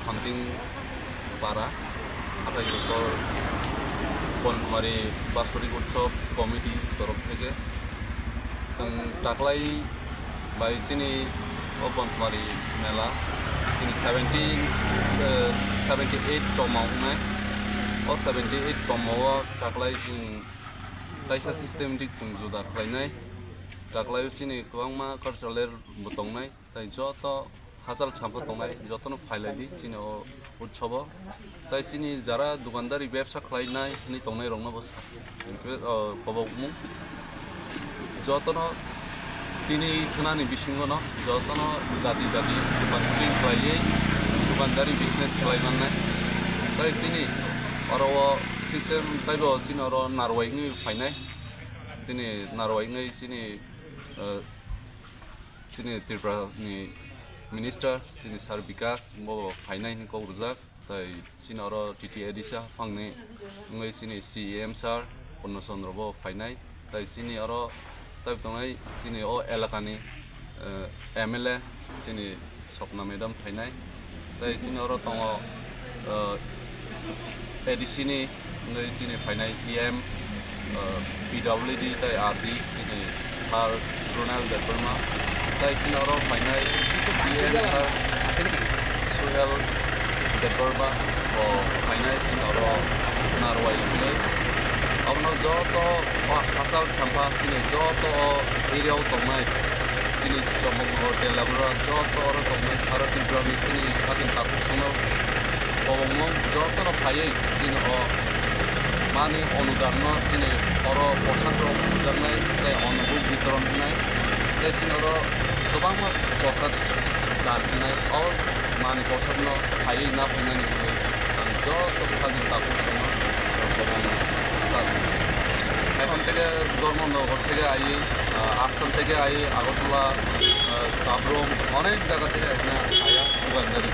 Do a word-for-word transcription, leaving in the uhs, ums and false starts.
Hamting para, hatai Jokor Bonkumari Basorik Utsav Committee torof theke chwng taklai bai chini o Bonkumari mela chini seventeen, eh, seventy eight tongma wngnai. O seventy eight tongma o taklai chwng kaisa systematic chwng juda khlainai. Taklai o chini kwbangma cultural bo tongnai. Tai joto hachal champa tongnai, jotono phailaidi chini o utsobo. Tai chini jara dukandari bebsa khlainai hwnwi tongnai rokno bo sa-, o, kobokmung. Jotono tini khwnani bisingono jotono dadi dadi dukan khlaiwi khlaiwi dukandari business khlai mannai. Tai chini oro o system taibo chini oro narwai wngwi phainai. Chini narwai wngwi chini, o, Chini Tripura ni minister, chini Sir Bikas, bo phainai hinwi kok rijak. Tai chini oro T T A D C haphangni wngwi chini C E M sir Purna Chandra bo phainai. Tai chini oro tai tongnai chini o elakani, eh, M L A chini Swapna madam phainai. Tai chini oro tongo, eh, A D C ni wngwi chini phainai E M, eh, P W D tai R D chini Sir Ronald Debbarma. Tai chini oro phainai E M Sir Suhel Debbarma bo phainai chini oro narwai wngwi. Abono joto o hachal sampha chini joto o area o tongnai chini Chomoknagar, Delabra joto oro tongnai sara Tripura ni chini haching takhuk sono kobokmung jotono phaiwi chini o mani onudan no chini oro posad rok rwjaknai tei onobuk bitoron wngnai tei chini oro kwbangma posad dan wngnai o mani posad no phaiwi na phainani wngwi ang joto haching takhuk sono kobokmung sa. Ekhon theke Dharmanagar theke aiwi, ah, Ashram theke aiwi Agartala, ah, Sabrum, onek jaga theke ekhane aya dukandari.